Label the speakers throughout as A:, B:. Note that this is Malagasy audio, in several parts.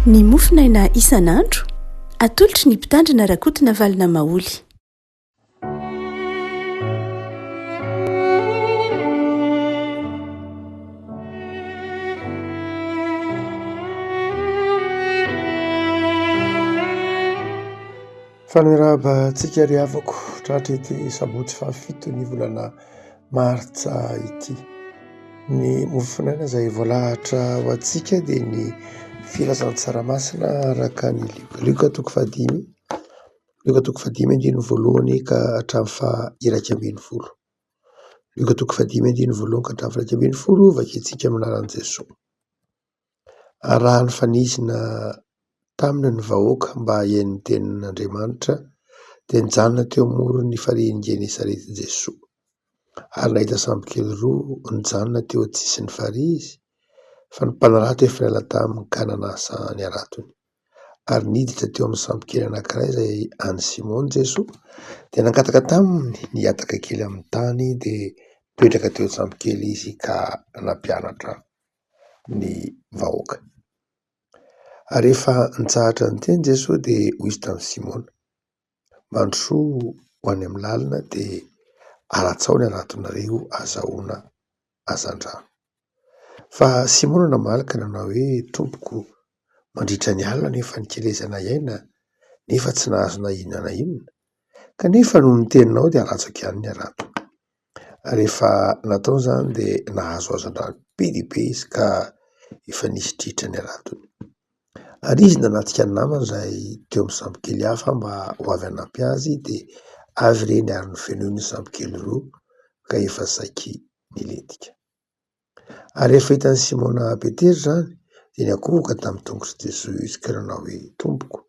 A: Ny mofonaina isan'andro, atolotry ny Mpitandrina Rakotonavalona Maholy.
B: Faly miarahaba antsika ry havako tratra ity sabotsy fahafito ny volana martsa ity. Ny mofonaina izay voalahatra ho antsika dia ny filazantsara masina araka ny Lioka toko fahadimy, Lioka toko fahadimy andininy voalohany ka hatramin'ny faha 11. Lioka toko fahadimy andininy voalohany ka hatramin'ny faha 11, vakintsika amin'ny anaran'i Jesoa. Ary raha nifanizina taminy ny vahoaka mba hihaino ny tenin'Andriamanitra, dia nijanona teo amoron'ny farihin'i Genesareta Jesoa. Ary nahita sambokely roa nijanona teo an-tsisin'ny farihy izy, fa ny mpanarato efa niala taminy ka nanasa ny haratony. Ary niditra teo amin'ny sambokely anankiray izay an'i Simona Jesoa, dia nangataka taminy ny hihataka kely amin'ny tany, dia nipetraka teo an-tsambokely izy ka nampianatra ny vahoaka. Ary rehefa nitsahatra niteny Jesoa dia hoy Izy tamin'i Simona, Mandrosoa ho any amin'ny lalina dia alatsao ny haratonareo azahoana hazandrano. Fa Simona namaly ka nanao hoe, Tompoko, mandritra ny alina no efa nikelezanay aina nefa tsy nahazo na inona na inona, kanefa noho ny teninao dia alatsako ihany ny harato. Rehefa natao izany dia nahazo hazandrano be dia be izy ka efa nisy tritra ny haratony. Ary izy nanatrika ny namany izay teo amin'ny sambokely hafa mba ho avy hanampy azy dia avy ireny ary nofenoiny ny sambokely roa ka efa saiky nilentika. Ary rehefa hitan'i Simona Petera izany dia niankohoka tamin'ny tongotr'i Jesoa izy ka nanao hoe, Tompoko,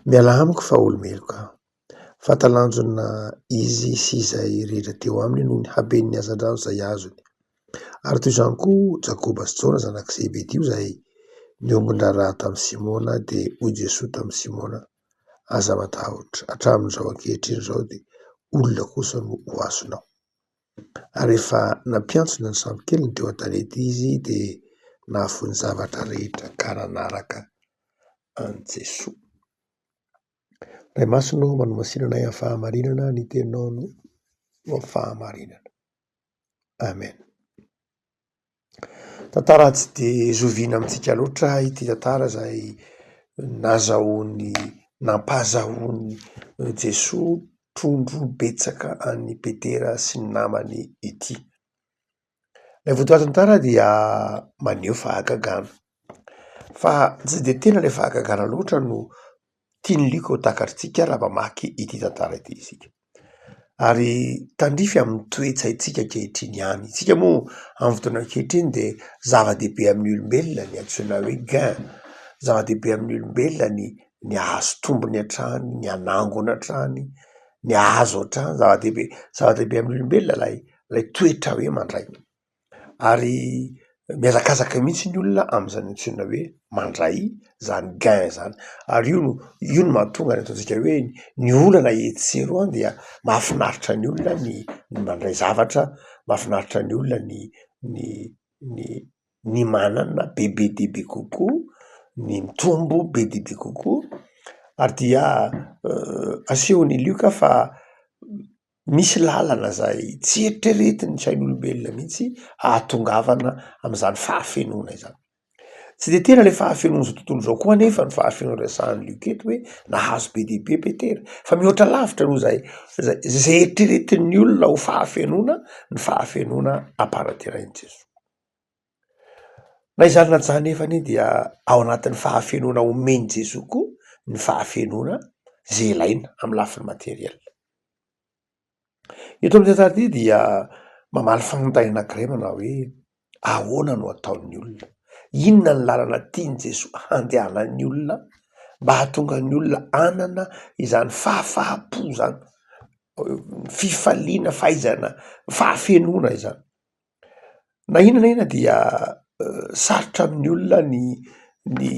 B: mialà amiko fa olo-meloka aho. Fa talanjona izy sy izay rehetra teo aminy noho ny haben'ny hazandrano izay azony. Ary toy izany koa Jakoba sy Jaona zanak'i Zebedio izay niombon-draharaha tamin'i Simona, dia hoy Jesoa tamin'i Simona, Aza matahotra, hatramin'izao ankehitriny izao dia olona kosa no ho azonao. Ary rehefa nampiantsona ny sambokeliny teo an-tanety izy dia nahafoy ny zavatra rehetra ka nanaraka an'i Jesoa. Ray Masina ô, manomasina anay amin'ny fahamarinana, ny teninao no fahamarinana. Amen. Tantara tsy dia zoviana amintsika loatra ity tantara izay nazahoan'ny, nampazahoan'i Jesoa trondro betsaka an'i Petera sy ny namany ity. Ilay votoatin'ny tantara dia maneho fahagagana, fa tsy dia tena ilay fahagagana loatra no tian'i Lioka ho takatritsika raha mamaky ity tantara ity isika. Ary tandrify amin'ny toe-tsaintsika ankehitriny ihany. Isika moa amin'ny fotoana ankehitriny dia zava-dehibe amin'ny olombelona ny antsoina hoe gain, zava-dehibe amin'ny olombelona ny ny hahazo tombony hatrany, ny hanangona hatrany, ny hahazo hatrany, zava-dehibe zava-dehibe amin'ny olombelona ilay ilay toetra hoe mandray. Ary mihazakazaka mihitsy ny olona amin'izany antsoina hoe mandray zany gain zany, ary io no io no mahatonga ny ataontsika hoe ny olana etsy sy eroa dia mahafinaritra ny olona ny ny mandray zavatra, mahafinaritra ny olona ny ny ny ny manana bebe dia be kokoa, ny mitombo be dia be kokoa, ary dia asehon'i Lioka fa Misy lalana izay tsy eritreretin'ny sain'olombelona mihitsy hahatongavana amin'izany fahafenoana izany. Tsy dia tena ilay fahafenoan'izao tontolo izao koa anefa ny fahafenoana resahan'i Lioka eto hoe nahazo be dia be Petera, fa mihoatra lavitra noho izay izay izay eritreretin'ny olona ho fahafenoana ny fahafenoana ampananterain'i Jesoa. Na izany na izany nefa anie dia ao anatin'ny fahafenoana omen'i Jesoa koa ny fahafenoana izay ilaina amin'ny lafiny materiel. Eto amin'ity tantara ity dia mamaly fanontaniana anankiray manao hoe ahoana no ataon'ny olona? Inona ny lalana tian'i Jesoa handehanan'ny olona mba hahatonga ny olona hanana izany fahafaham-po izany, fifaliana, fahaizana, fahafenoana izany. Na inona na inona dia sarotra amin'ny olona ny ny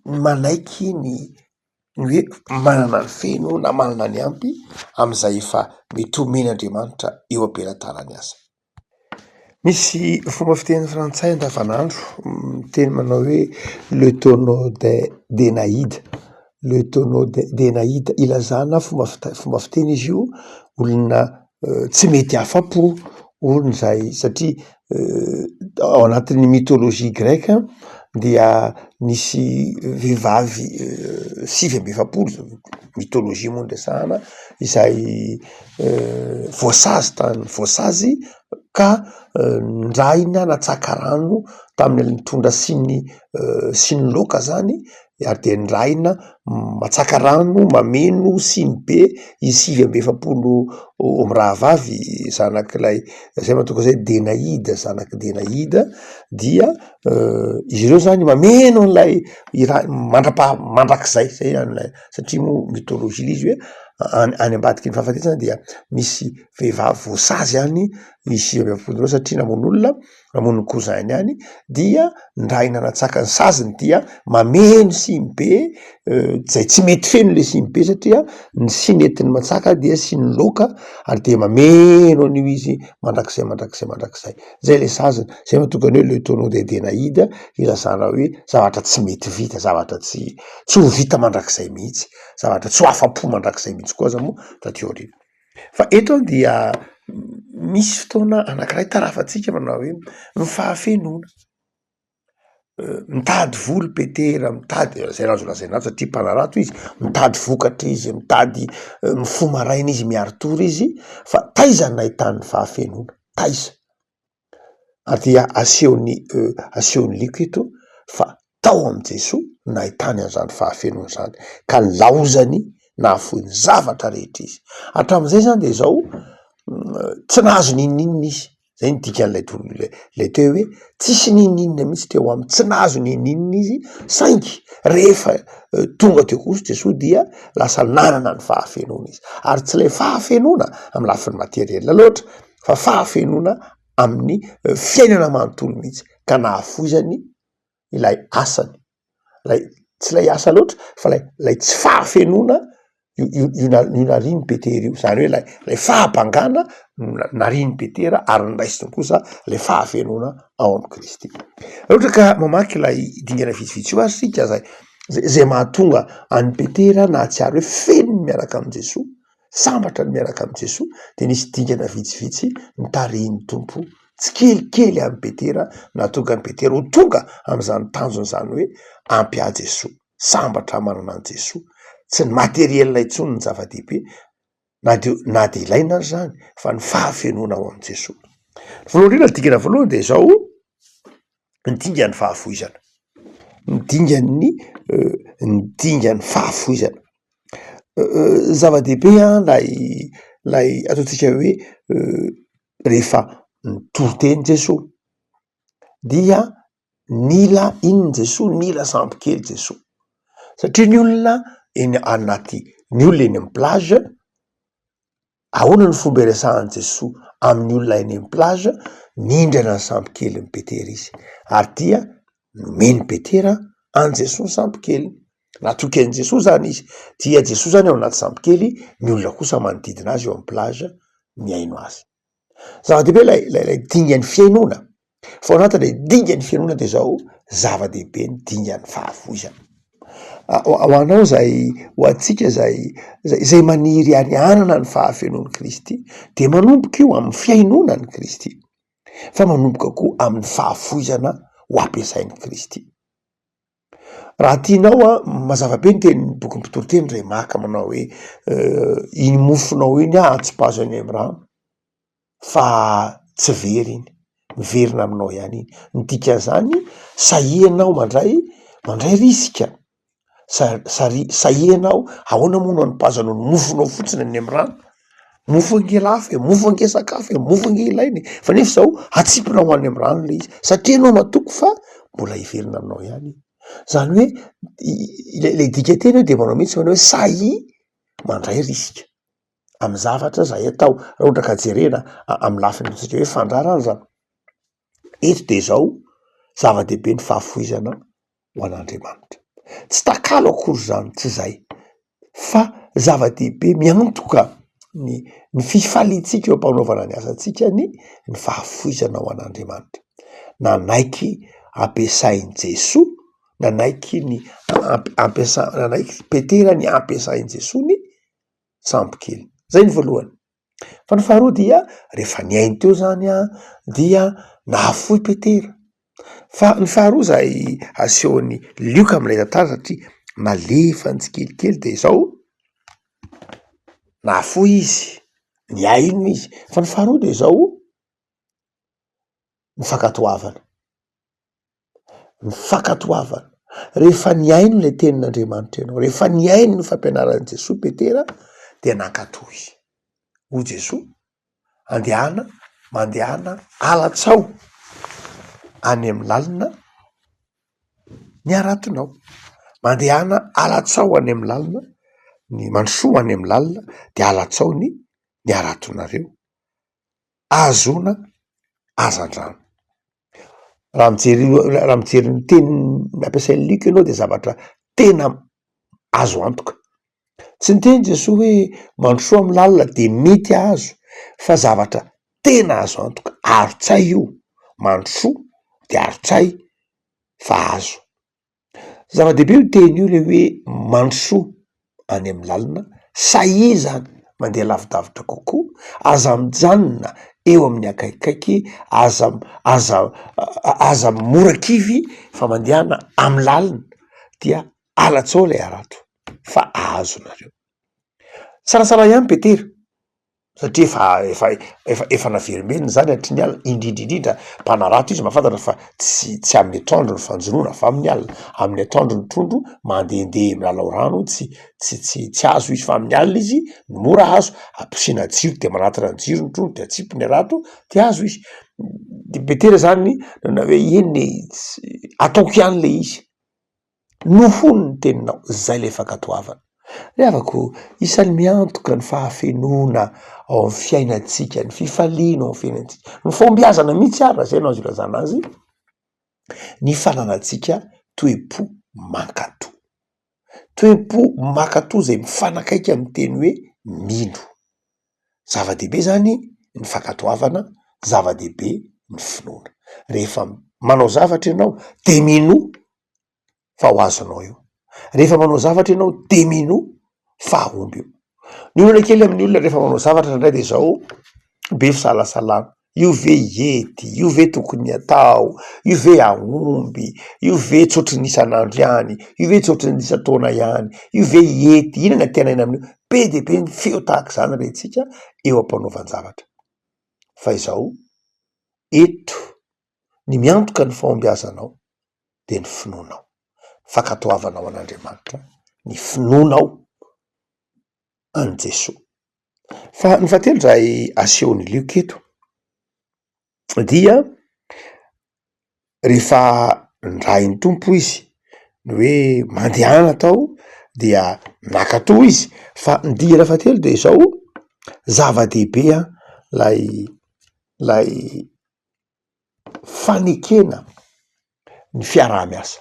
B: manaiky ny ny hoe manana ny feno na manana ny ampy amin'izay efa mety omen'Andriamanitra eo am-pelatanany aza. Misy fomba fiteny frantsay andavanandro miteny manao hoe le tonneau de d'Enaïde, le tonneau de d'Enaïde, ilazana fomba fite- fomba fiteny izy io, olona tsy mety afa-po, olona izay satria ao anatin'ny mythologie grecque dia nisy vehivavy 49, mythologie moa no resahana, izay voasazy tany voasazy ka nirahina natsaka rano tamin'ny nitondra siny siny laoka zany ary de nirahina matsaka rano mameno siny be izy 49 mirahavavy zanak'ilay zay mahatonga azy hoe Denaida zanak'i Denaida dia izy ireo zany mameno an'ilay ira- mandrapaha- mandrakizay zay zany lay satria moa mythologie le izy hoe any any ambadiky ny fahafatesana dia misy vehivavy voasazy any ny 49 ireo satria namono olona, namono ny cousin-ny any, dia nirahina hanatsaka ny saziny dia mameno siny be zay tsy mety feno le siny be satria ny siny entiny matsaka dia siny laoka ary dia mameno an'io izy mandrakizay mandrakizay mandrakizay, zay le saziny, zay mahatonga ny hoe le tonneau de Denaïde ilazana hoe zavatra tsy mety vita, zavatra tsy tsy ho vita mandrakizay mihitsy, zavatra tsy ho afa-po mandrakizay mihitsy koa aza moa taty aoriana. Fa eto an dia misy fotoana anankiray tarafantsika manao hoe ny fahafenoana. Mitady vola i Petera, mitady, zay raha azo lazaina azy satria mpanarato izy, mitady vokatra izy, mitady mifoha maraina izy, miari-tory izy, fa taiza no nahitany ny fahafenoana? Taiza? Ary dia asehon'ny asehon'i Lioka eto fa tao amin'i Jesoa no nahitany an'izany fahafenoana izany, ka nilaozany nahafoy ny zavatra rehetra izy. Hatramin'izay izany dia izao, tsy nahazo n'inon'inona izy, zay ny dikan'ilay toro- ilay ilay teo hoe tsisy n'inon'inona mihitsy teo aminy, tsy nahazo n'inon'inona izy, saingy rehefa tonga teo kosa Jesoa dia lasa nanana ny fahafenoana izy, ary tsy ilay fahafenoana amin'ny lafiny materiel loatra fa fahafenoana amin'ny fiainana manontolo mihitsy ka nahafoizany ilay asany, ilay tsy ilay asa loatra fa lay lay tsy fahafenoana io io io na- io narian'i Petera io, zany hoe lay lay fahabangana no narian'i Petera ary noraisiny kosa lay fahafenoana ao amin'i Kristy. Raha ohatra ka mamaky ilay dingana vitsivitsy io ary isika zay zay zay mahatonga an'i Petera nahatsiaro hoe feno ny miaraka amin'i Jesoa, Sambatra ny miaraka amin'i Jesoa dia nisy dingana vitsivitsy notarihin'ny Tompo tsikelikely an'i Petera nahatonga an'i Petera ho tonga amin'izany tanjona izany hoe ampy ahy Jesoa, sambatra aho manana an'i Jesoa. Tsy ny materiel intsony no zava-dehibe na dia na dia ilaina aza izany fa ny fahafenoana ao amin'i Jesoa. Voalohany indrindra ny dingana voalohany dia izao, ny dingan'ny fahafoizana, ny dingan'ny ny dingan'ny fahafoizana. Zava-dehibe an lay lay ataontsika hoe rehefa nitory teny Jesoa dia nila inona Jesoa? Nila sambo kely Jesoa satria ny olona eny anaty ny olona eny amy plage Ahoana no fomba iresahan'i Jesoa amin'ny olona eny amin'ny plage? Nindrana ny sambokelin'i Petera izy, ary dia nomen'i Petera an'i Jesoa ny sambokeliny. Natoky an'i Jesoa zany izy, dia Jesoa zany ao anaty sambokely, ny olona kosa manodidina azy eo amin'ny plage mihaino azy. Zava-dehibe ilay ilay ilay dingan'ny fihainoana. Fa ao anatin'ilay dingan'ny fihainoana dia izao, zava-dehibe ny dingan'ny fahafoizana. Ho anao izay, ho antsika izay, izay maniry ary hanana ny fahafenoan'i Kristy dia manomboka io amin'ny fihainoana an'i Kristy, fa manomboka koa amin'ny fahafoizana ho ampiasain'i Kristy. Raha tianao an, mazava be ny tenin'ny bokin'ny mpitoriteny Remaka manao hoe iny mofonao iny aho antsipazo any amin'ny rano. fa tsy very iny, miverina aminao ihany iny, ny dikan'izany sahia ianao mandray mandray risque, sa- sari- sahia ianao, ahoana moa no anipazanao ny mofonao fotsiny any amin'ny rano, mofo ange lafo e, mofo ange sakafo e, mofo ange ilaina e, fa nefa zao atsipinao any amin'ny rano le izy satria ianao matoky fa mbola hiverina aminao ihany iny, zany hoe i- le dikanteny eo de manao mihitsy manao hoe sahia mandray risque. amin'ny zavatra zay atao, raha ohatra ka jerena amin'ny lafiny antsika hoe fandrarana zany, eto de zao zava-dehibe ny fahafoizana ho an'Andriamanitra, tsy takalo akory zany tsy zay fa zava-dehibe miantoka. ny ny fifaliantsika eo am-panaovana ny asantsika ny ny fahafoizana ho an'Andriamanitra. Nanaiky ampiasain'i Jesoa, nanaiky ny ampiasa- nanaiky Petera ny ampiasain'i Jesoa ny sambokely. Zay ny voalohany. Fa ny faharoa dia rehefa nihaino teo zany an, dia nahafoy Petera. Fa ny faharoa zay asehon'i Lioka amin'ilay tantara satria nalefany tsikelikely de izao, nahafoy izy, nihaino izy, fa ny faharoa de izao, ny fankatoavana. Ny fankatoavana. Rehefa nihaino ilay tenin'Andriamanitra ianao, rehefa nihaino ny fampianaran'i Jesoa Petera dia nankatò izy. Hoy Jesoa, andehana, mandehana, alatsao any amin'ny lalina ny haratonao. Mandehana alatsao any amin'ny lalina, ny mandrosoa any amin'ny lalina de alatsao ny ny haratonareo. Ahazoana hazandrano. Raha mijery raha mijery ny teny nampiasain'i Lioka ianao de zavatra tena azo antoka. Tsy niteny Jesoa hoe mandrosoa amin'ny lalina de mety hahazo fa zavatra tena azo antoka, arotsay io, mandrosoa de arotsay fa azo. Zava-dehibe io teny io le hoe mandrosoa any amin'ny lalina, sahia izany mandeha lavidavitra kokoa, aza mijanona eo amin'ny akaikikaiky, aza aza aza mora kivy fa mandehana amin'ny lalina dia alatsao ilay harato fa azonareo. Salasala ihany Petera. satria efa efa efa efa naverimberina zany hatry ny alina, indrindra indrindra mpanarato izy mahafantatra fa tsy tsy amin'ny atoandro ny fanjonoana fa amin'ny alina, amin'ny atoandro ny trondro mandehandeha milalao rano tsy tsy tsy tsy azo izy fa amin'ny alina izy no mora azo, ampiasiana jiro de manatona ny jiro ny trondro de atsipy ny harato de azo izy, de Petera zany nanao hoe eny e tsy ataoko ihany le izy. Noho ny teninao, zay le fankatoavana. Ry havako, isan'ny miantoka ny fahafenoana ao amin'ny fiainantsika, ny fifaliana ao amin'ny fiainantsika, ny fahombiazana mihitsy ary raha zay no azo ilazana azy, ny fananantsika toe-po mankatò. Toe-po mankatò zay mifanakaiky amin'ny teny hoe mino. Zava-dehibe zany ny fankatoavana, zava-dehibe ny finoana. Rehefa manao zavatra ianao de minoa fa ho azonao io. Rehefa manao zavatra ianao de minoa fa hahomby io. Ny olana kely amin'ny olona rehefa manao zavatra indraindray de zao, be fisalasalana, io ve hety, io ve tokony atao, io ve hahomby, io ve tsy ohatry ny isan'andro ihany, io ve tsy ohatry ny isan-taona ihany, io ve hety, inona no tena amin'io? Be dia be ny feo tahaka izany rentsika eo am-panaovan-javatra. Fa izao, eto ny miantoka ny fahombiazanao dia ny finoanao, ny fankatoavanao an'Andriamanitra, ny finoanao an'i Jesoa. Fa ny fahatelo izay asehon'i Lioka eto dia rehefa nirahin'ny Tompo izy ny hoe mandehana tao dia nankatò izy, fa ny dingana fahatelo de izao, zava-dehibe an lay lay fanekena ny fiaraha-miasa,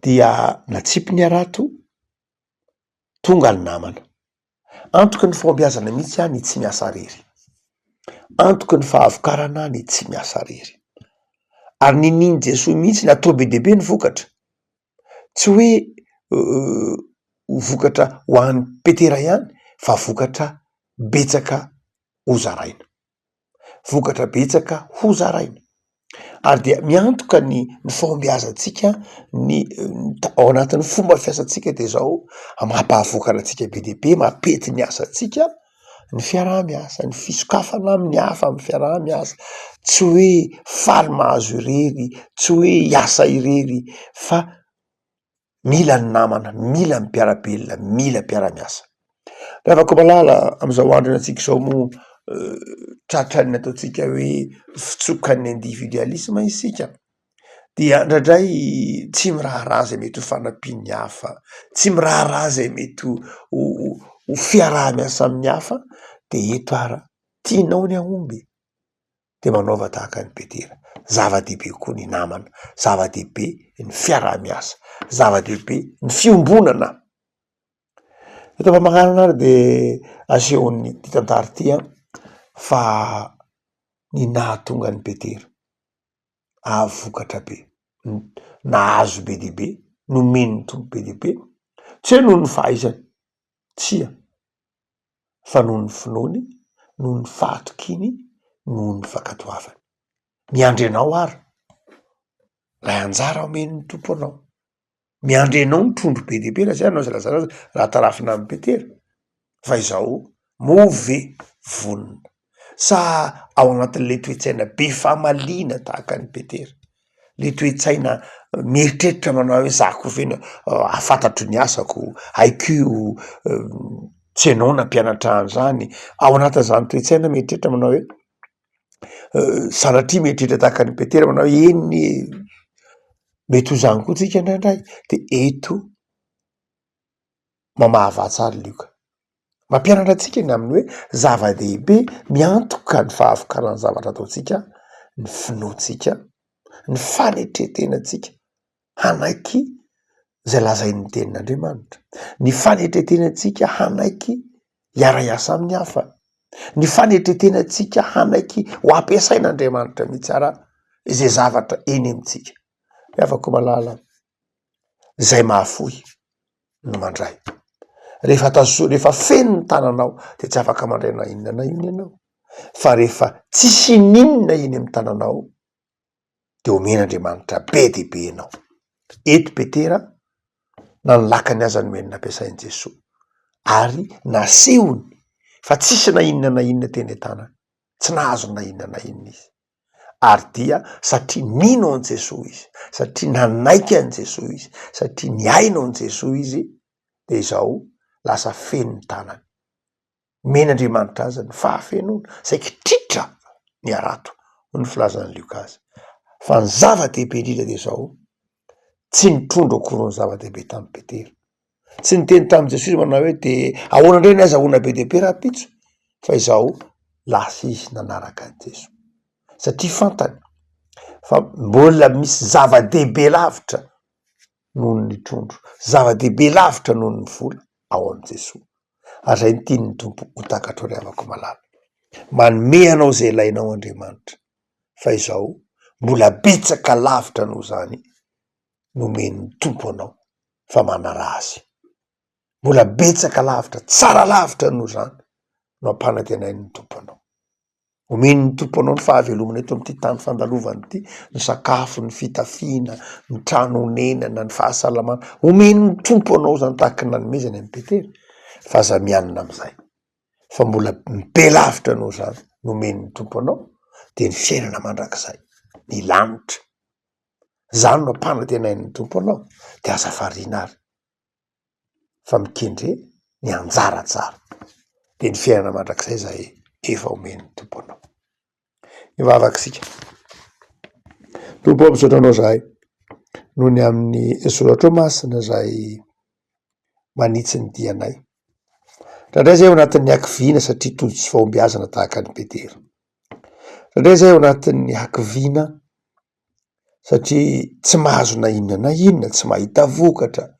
B: dia natsipy ny harato, tonga ny namana. Antoky ny fahombiazana mihitsy ny tsy miasa irery. Antoky ny fahavokarana ny tsy miasa irery. Ary ninian'i Jesoa mihitsy ny atao be dia be ny vokatra. Tsy hoe ho vokatra ho an'i Petera ihany fa vokatra betsaka hozaraina. Vokatra betsaka hozaraina. Ary dia miantoka ny ny fahombiazantsika ny ao anatin'ny fomba fiasantsika de zao, mampahavokatra antsika be dia be, mampety ny asantsika ny fiaraha-miasa, ny fisokafana amin'ny hafa amin'ny fiaraha-miasa, tsy hoe faly mahazo irery, tsy hoe hiasa irery fa Mila ny namana, mila ny mpiara-belona, mila mpiara-miasa. Ry havako malala, amin'izao andro iainantsika izao moa tratran'ny ataontsika hoe fitsokan'ny individualisme isika, dia indraindray tsy miraharaha izay mety ho fanampian'ny hafa, tsy miraharaha izay mety ho ho fiaraha-miasa amin'ny hafa, dia eto ara, tianao ny hahomby? de manaova tahaka an'i Petera. Zava-dehibe koa ny namana, zava-dehibe ny fiaraha-miasa, zava-dehibe ny fiombonana. Eto am-pamaranana ary de asehon'ity tantara ity an, fa ny nahatonga an'i Petera hahavokatra be, nahazo be dia be, nomen'ny Tompo be dia be, tsy hoe noho ny fahaizany, tsia, fa noho ny finoany, noho ny fahatokiany, noho ny fankatoavany. Miandry anao ary lay anjara omen'ny Tompo anao. Miandry anao ny trondro be dia be raha zay anao aza lazaina azy raha tarafina amin'i Petera fa izao moa ve vonona sa ao anatin'le toe-tsaina be famaliana tahaka an'i Petera, le toe-tsaina mieritreritra manao hoe za koa ve no fantatro ny asako, haiko io, tsy ianao nampianatra ahy an'izany, ao anatin'izany toe-tsaina mieritreritra manao hoe sanatria mieritreritra tahaka an'i Petera manao hoe eny e, mety ho zany koa tsika indraindray, de eto mamahavaha tsara Lioka, mampianatra antsika ny amin'ny hoe zava-dehibe miantoka ny fahavokaran'ny zavatra ataontsika ny finoantsika, ny fanetren-tenantsika hanaiky zay lazain'ny tenin'Andriamanitra, ny fanetren-tenantsika hanaiky hiara-hiasa amin'ny hafa, ny fanetren-tenantsika hanaiky ho ampiasain'Andriamanitra mihitsy ara izay zavatra eny amintsika. Ry havako malala, izay mahafoy no mandray. Rehefa tazo- rehefa feno ny tananao de tsy afaka mandray na inona na inona ianao, fa rehefa tsisy ininona eny amin'ny tananao de omen'Andriamanitra be dia be ianao. Eto Petera, na ny lakany aza nomeny nampiasain'i Jesoa, ary nasehony fa tsisy na inona na inona teny an-tanany, tsy nahazo na inona na inona izy, ary dia satria nino an'i Jesoa izy, satria nanaiky an'i Jesoa izy, satria nihaino an'i Jesoa izy, de izao lasa feno ny tanany. Omen'Andriamanitra azy ny fahafenoana, saiky tritra ny harato, hoy ny filazan'i Lioka azy. Fa ny zava-dehibe indrindra dia izao, tsy ny trondro akory no zava-dehibe tamin'i Petera. Tsy niteny tamin'i Jesoa izy manao hoe de ahoana indray ny azahoana be dia be rahampitso, fa izao lasa izy nanaraka an'i Jesoa. Satria fantany fa mbola misy zava-dehibe lavitra noho ny trondro, zava-dehibe lavitra noho ny vola ao amin'i Jesoa. Ary izay no tian'ny Tompo ho takatrao ry havako malala. Manome anao izay ilainao Andriamanitra, fa izao mbola betsaka lavitra noho izany no omen'ny Tompo anao fa manaraha Azy. Mbola betsaka lavitra, tsara lavitra noho izany no ampanantenain'ny Tompo anao. Omen'ny Tompo anao ny fahavelomana eto amin'ity tany fandalovana ity, ny sakafo, ny fitafiana, ny trano honenana, ny fahasalamana. Omen'ny Tompo anao izany tahaka ny nanomezany an'i Petera, fa aza mianina amin'izay, fa mbola be lavitra noho izany no omen'ny Tompo anao, dia ny fiainana mandrakizay, ny lanitra. Izany no ampanantenain'ny Tompo anao, dia aza variana ary. fa mikendre ny anjara tsara, dia ny fiainana mandrakizay izay efa omen'ny Tompo anao. Hivavaka isika. Tompo ô, misaotra anao izahay noho ny amin'ny soratrao masina izay manitsy ny dianay. Indraindray izahay ao anatin'ny hakiviana satria tojo tsy fahombiazana tahaka an'i Petera. Indraindray izahay ao anatin'ny hakiviana satria tsy mahazo na inona na inona, tsy mahita vokatra,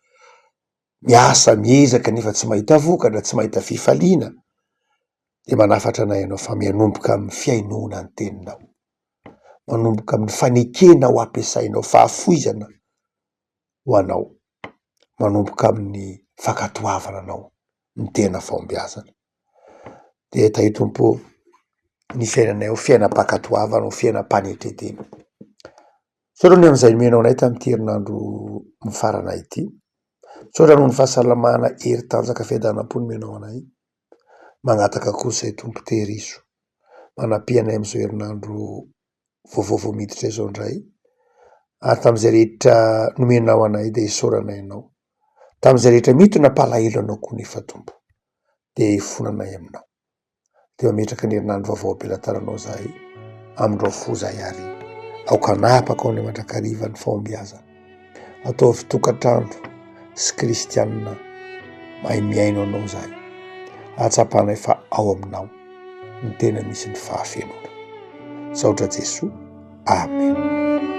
B: miasa miezaka nefa tsy mahita vokatra, tsy mahita fifaliana, de manafatra anay ianao fa mianomboka amin'ny fihainoana ny teninao, manomboka amin'ny fanekena ho ampiasainao, fahafoizana ho anao, manomboka amin'ny fankatoavana anao ny tena fahombiazana. Dia tahio Tompo ô, ny fiainanay ho fiainam-pankatoavana, ho fiainam-panetren-tena. Misaotra ny amin'izay nomenao anay tamin'ity herinandro mifarana ity. Misaotra noho ny fahasalamana, hery, tanjaka, fiadanam-po nomenao anay. Mangataka kosa i Tompo tehirizo, manampia anay amin'izao herinandro vaovao vao miditra izao indray. Ary tamin'izay rehetra nomenao anay dia isaoranay Anao. Tamin'izay rehetra mety ho nampalahelo Anao koa nefa Tompo dia ifonanay Aminao. Dia mametraka ny herinandro vaovao am-pelatananao izahay, amindrao fo izahay ary aoka hanapaka ao ny mandrakariva ny fahombiazana. Ataovy tokantrano sy kristianina mahay mihaino Anao izahay, ahatsapanay fa ao Aminao no tena misy ny fahafenoana. Misaotra Jesoa. Amen.